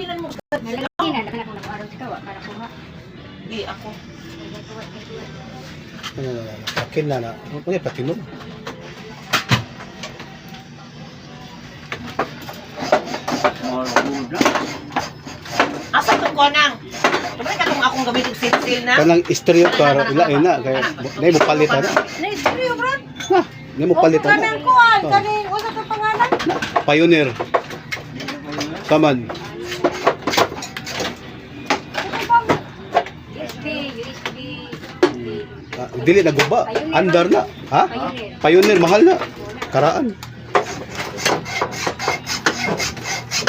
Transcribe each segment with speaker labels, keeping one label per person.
Speaker 1: Lagi na mo.
Speaker 2: Nalagi na, nagana ko nag-araw sa kawa para kuha.
Speaker 1: Di ako.
Speaker 3: Ano na, makina na. Ano yung platinum?
Speaker 1: Asa itong konang? Tumay ka tong akong gamit og silsil na.
Speaker 3: Kanang stereo car, ilain na. Kaya, na mo palit na.
Speaker 4: Na istorya, Brad.
Speaker 3: Na, na mo palit na.
Speaker 4: Kanang kuan,
Speaker 3: Oh.
Speaker 4: kaning unsa to pangalan?
Speaker 3: Pioneer. Kaman.
Speaker 2: USB, USB.
Speaker 3: Ah, dili na guba. Andar na. Ha?
Speaker 2: Pioneer.
Speaker 3: Pioneer, mahal na. Karaan.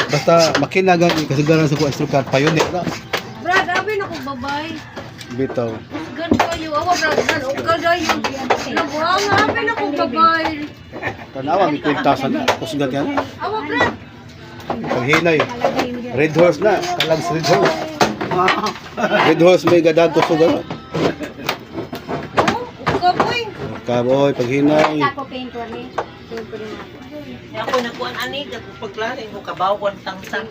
Speaker 3: Basta makina gani kasigaran sa kuha stereo car, Pioneer na.
Speaker 4: Brad, abi na ko babay.
Speaker 3: Bitaw.
Speaker 4: Gan kayo, awa Brad, gan ukal dayon. Nabuang abi na ko babay.
Speaker 3: Tanawa, may kwentasan na. Kusgan yan.
Speaker 4: Awa Brad.
Speaker 3: Paghinay. Red horse na. Kalag sa red horse. Red horse may gadag kusugan.
Speaker 4: Oh, ukal boy.
Speaker 3: Kaboy, paghinay.
Speaker 2: Ako paint ko ni. Paint ko rin ako.
Speaker 1: Ako nakuan ani pagklaro ko kabaw kon tangsa.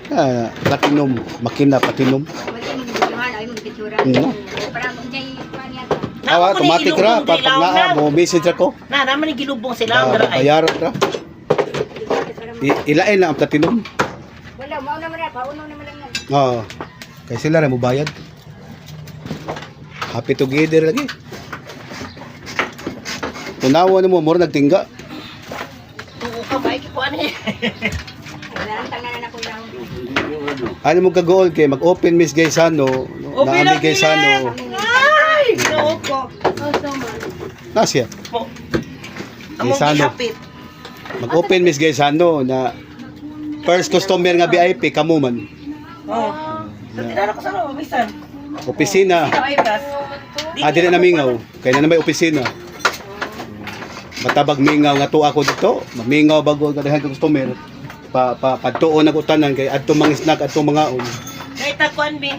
Speaker 3: Ah, platinum. Makina, platinum.
Speaker 2: Wala mo gituhan, ay mo gitsura.
Speaker 3: No.
Speaker 2: Para mo jay kuan yan.
Speaker 3: Awa, automatic ra. Pag naa, mo message ako.
Speaker 1: Na naman ni gilubong sila
Speaker 3: Ah,
Speaker 1: ang dara ay.
Speaker 3: bayaran ra. Ilain na ang platinum.
Speaker 2: Wala mao naman ra, pauno naman lang yan.
Speaker 3: Oo. Kay sila ra mo bayad. Happy together lagi. Tunawa na mo, mura nagtingga.
Speaker 1: Tuo ka ba ko ani.
Speaker 2: Narantang na na ko lang.
Speaker 3: Ano mo kagool kay mag-open Miss Gaisano, no, naami Gaisano.
Speaker 1: Ay, Ginoo ko.
Speaker 4: Asa man.
Speaker 3: Na siya.
Speaker 1: Mo. Among
Speaker 3: Gaisano.
Speaker 1: gihapit.
Speaker 3: Mag-open Miss Gaisano na first customer nga VIP kamo man.
Speaker 1: Oh. Sa tinara ko sa loob, bisan.
Speaker 3: Opisina.
Speaker 1: Ay, bras.
Speaker 3: Ah, dili na mingaw. Kay na may opisina. Matabag mingaw nga tuwa ko dito. Mamingaw bago ang kadahan customer. Pa pa padtuon ako tanan kay adto mga snack adto mga on.
Speaker 1: Kay takuan bi.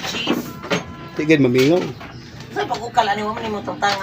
Speaker 1: Cheese.
Speaker 3: Tigid mamingaw.
Speaker 1: Sa pag-ukal ani mo ni mo tong tanga.